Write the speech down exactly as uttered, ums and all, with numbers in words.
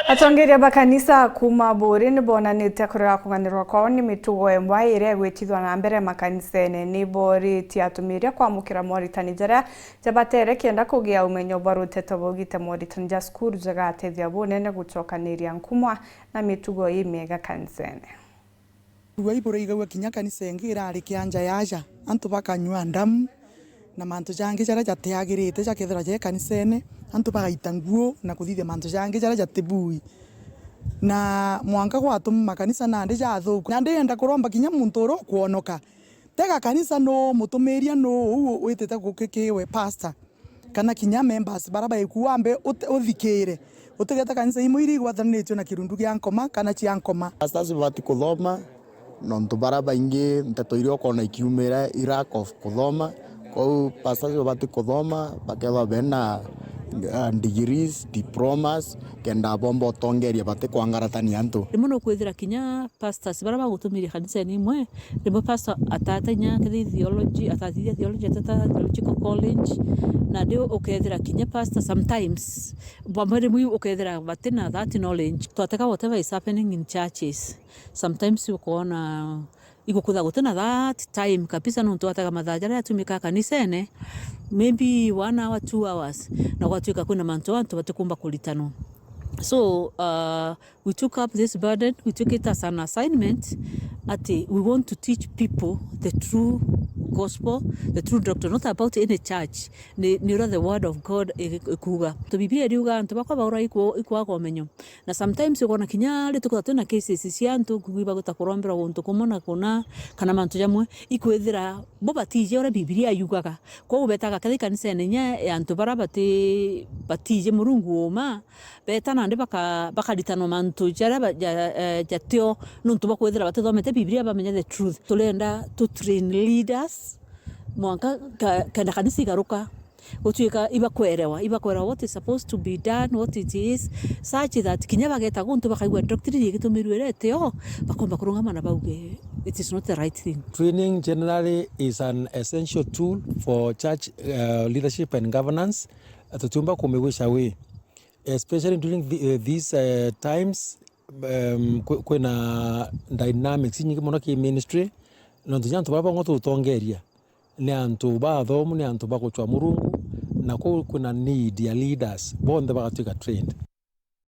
Atongeria ba kanisa kuuma Buuri ni bonanitie kurega kung'anirwa kwao ni mitugo emwe iria igwitithwa na mbere makanisene. Ni boritie atumiria kwamukira moritani jaria jabatere kenda kugia umenyo bwa ruteto baugite moritani ja cukuru jagatethia bunene gucokaniria nkumwa na mitugo imiega kanisene. Ruai buraigagua kinya kanisa ingi irari kianja yaja, antu bakanyua ndamu na mantu jangi jaria jatiagirite jakethirwa je kanisene, antu bagaita nguo na kuthithia mantu jangi jaria jatibui. Na mwanka gwatuma makanisa nandi jathuku. Na ndienda kuromba kinya muntu uria ukwonoka, tega kanisa nuu, mutumiria nuu, uu witite gukikiwe pastor. Kana kinya members bara baikuwa ambe ut-, uthikire. Utigete kanisa imwe iria igwathanitue na kirundu gia nkoma kana cia nkoma. Pastors babati kuthoma, nontu bara baingi nteto iria ukona ikiumira i lack of kuthoma. Kwou pastors babati kuthoma, bakethwa bena, uh, degrees, diplomas, kenda bomba utongeria bati kwangaratania antu. Rimwe nukwithira kinya pastors bara bagutumiria kanisene imwe, rimwe pastor atata inya kethira theology, atathithia theology, atata theological college, na ndi ukethira kinya pastor sometimes, bamwe rimwe ukethira batina that knowledge. Twatega whatever is happening in churches, sometimes ukoona igukutha gutina that time kabisa, nontu watega mathaa jaria atumika kanisene, maybe one hour, two hours, na gwatuika kwina mantu antu batikumba kuritanwa. So, uh, we took up this burden, we took it as an assignment, ati we want to teach people the true gospel, the true doctrine, not about any church, ni, ni uria the word of God i-, ikuuga. To Biblia iriuga antu bakwa baura iku-, ikwaga umenyo. Na sometimes ukona kinya ri tukwithirwa twina cases cia antu ngugi bagwita kuromberwa guntu kumwe na kuna, kana mantu jamwe, ikwithira bo batiji uria Biblia yugaga. Kwou betaga kethira kanisene inya ya antu bara bati-, batiji Murungu uma, beta nandi baka-, bakaritanwa mantu jaria ba-, ja-, eh, jatio, nontu bwa kwithira batithomete Biblia bamenya the truth. Turenda to train leaders, mwanka ka-, kenda kanisa igaruka, gutuika ibakwerewa, ibakwerewa what is supposed to be done, what it is, such that kinya bageta guntu bakaigua doctrine igitumirua iria itio, bakomba kurungama na bauge, it is not the right thing. Training generally is an essential tool for church, uh, leadership and governance. Tutiumba kumigwisha wi, especially during the, uh, these, uh, times, um, kwi-, kwina dynamics inyingi mono ki ministry, nontu kinya antu bara bongwa tutongeria ni antu bathomu, ni antu bagucwa Murungu, na kuu kwina need ya leaders bonthe bagatuika trained.